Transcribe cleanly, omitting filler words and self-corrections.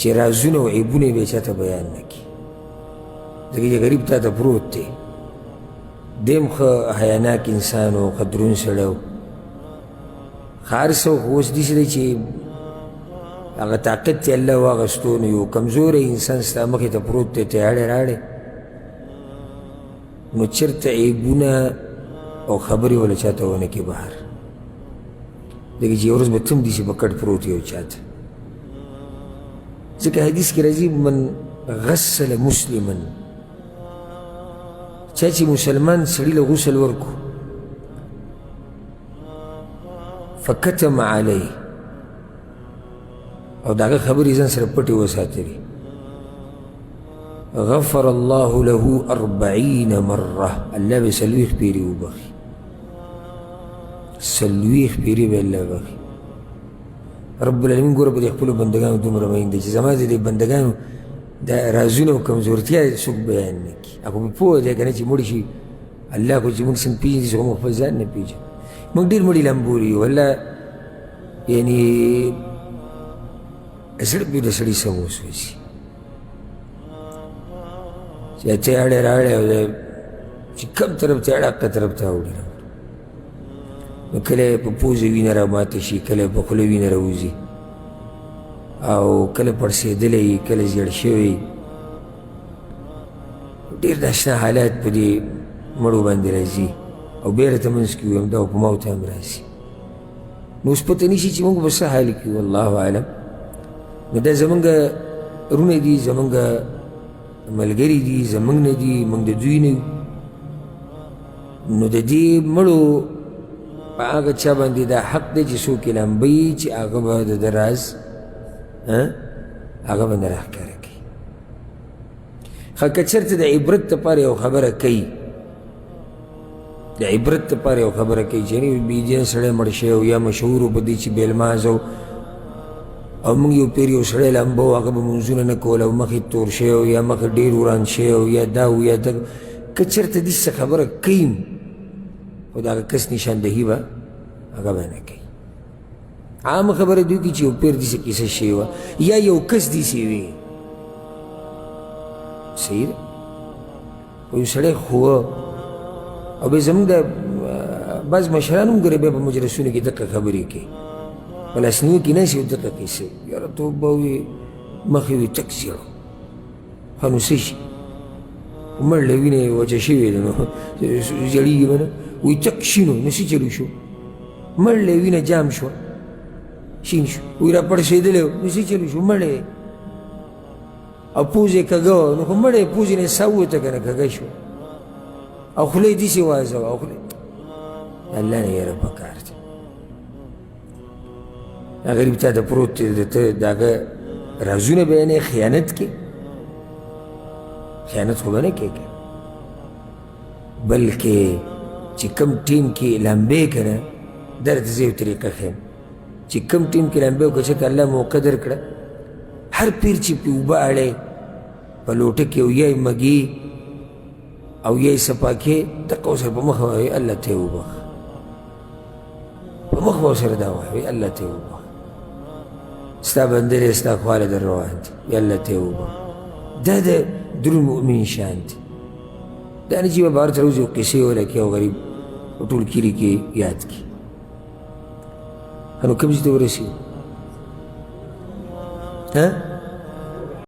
چې رازونه او عیبونه یې بیا چاته بیان نه کړي، ځکه چې غریب تا ته پروت دی، دی هم ښه حیاناک انسان و، ښه دروند سړی و، ښه هر څه خو اوس داسې دی چې هغه طاقت چې الله واغستو، نو یو کمزوری انسان ستا مخې ته پروت دی، ته یې اړې راړې، نو چېرته عیبونه او خبرې وله چاته ونه کړي بهر، ځکه چې یوه ورځ به ته هم داسې په کټ پروت یو چاته. ځکه حدیث کې راځي من غسل مسلما، چا چې مسلمان سړي له غسل ورکو فکتم علیه، او د هغه خبرې ځان سره پټې وساتلې، غفر الله له 40 مره، الله به 40 پیرې وبخښي، 40 پیرې به الله بخښي. رب العالمین ګوره په دې خپلو بندګانو دومره مین دی چې زما د دې بندګانو د رازونو او کمزورتیا څوک بیان نه کړي. هغه به پوه دی که نه چې مړ شي، الله خو چې موږ څنګه پېژني څوک موږ خپل ځان نه پېژني. موږ ډېر مړي لمبولي یو، الله یعنې زړه پرې د سړي سم وسوځي چې ته اړې راړې او چې کوم طرف ته اړه هغه طرف ته اوړي. نو کله په پوزه وینه را ماته شي، کله په خوله وینه راوځي، او کله پړسېدلی، کله زیړ شوی. ډېر ناشنا حالات په دې مړو باندې راځي او بیا راته منځ کې وي، همدا په ما او ته هم راځي. نو اوس پته نه شي چې موږ به څه حال کې یو، الله اعلم. نو دا زمونږ وروڼه دي، زمونږ ملګري دي، زمونږ نه دي، موږ د دوی نه یو. نو د دې مړو په هغه چا باندې دا حق دی چې څوک یې لامبوي چې هغه به د ده راز هغه به نه راښکاره کوي. ښه که چېرته د عبرت لپاره یو خبره کوي، د عبرت لپاره یو خبره کوي چې یعنې بېدینه سړی مړ شوی او یا مشهور و په دې چې بې لمانځه و، او موږ یو پیر یو سړی لامبه و، هغه به لمونځونه نه کول او مخ یې تور شوی او یا مخ یې ډېر وران شوی او یا دا و یا دا، که چېرته داسې خبره کوي خو د هغه کس نشاندهي به هغه به نه کوي. عامه خبره دوی کې چې یو پیر داسې کیسه شوې وه یا یو کس داسې وي، صحیح ده. خو یو سړی خو او بیا زموږ د بعض مشران هم ګورې بیا په مجلسونو کې دقه خبرې کوي، په لاسنیو کې ناست یو دقه کیسه، یاره توبه وي، مخ یې وي تک زیړ، ښه نو څه شي، مړ له وینې وچه شوې ده نو زړېږي به نه، وایي تک شین و، نو څه چل وشو، مړ له وینه جام شوه شین شو، وایي راپړسېدلی و، نو څه چل وشو، مړ یې او پوزې یې کږه وه، نو خو مړی یې پوزې نه یې ساه ووته که نه کږه شوه، او خوله یې داسې وازه وه، او خوله الله نه یېره پکار دی. دا غریب تا ته پروت دی، د ته د هغه رازونه بیانوې، خیانت کې، خیانت خو به نه کوې که، بلکې چې کوم ټیم کې لامبې که نه، دا درته زه یو طریقه ښیم چې کوم ټیم کې لامبې او که چېرته الله موقع درکړه، هر پیر چې پې اوبه اړی په لوټه کې او یا یې مږي او یا یې صفا کې، دقه ورسره په مخه وایي الله ته یې وبخښه، په مخ به ورسره دا وایي الله ته یې وبخښه، ستا بنده دی، ستا خواله در روان دی، یا الله ته یې وبخښه. دا د درون مؤمن شان دی. دا نه چې به بهر ته راوځي او قصې ولکې او غریب په ټول کلي کې یاد کړي. نو کوم ځای ته ورسېدو؟ ها؟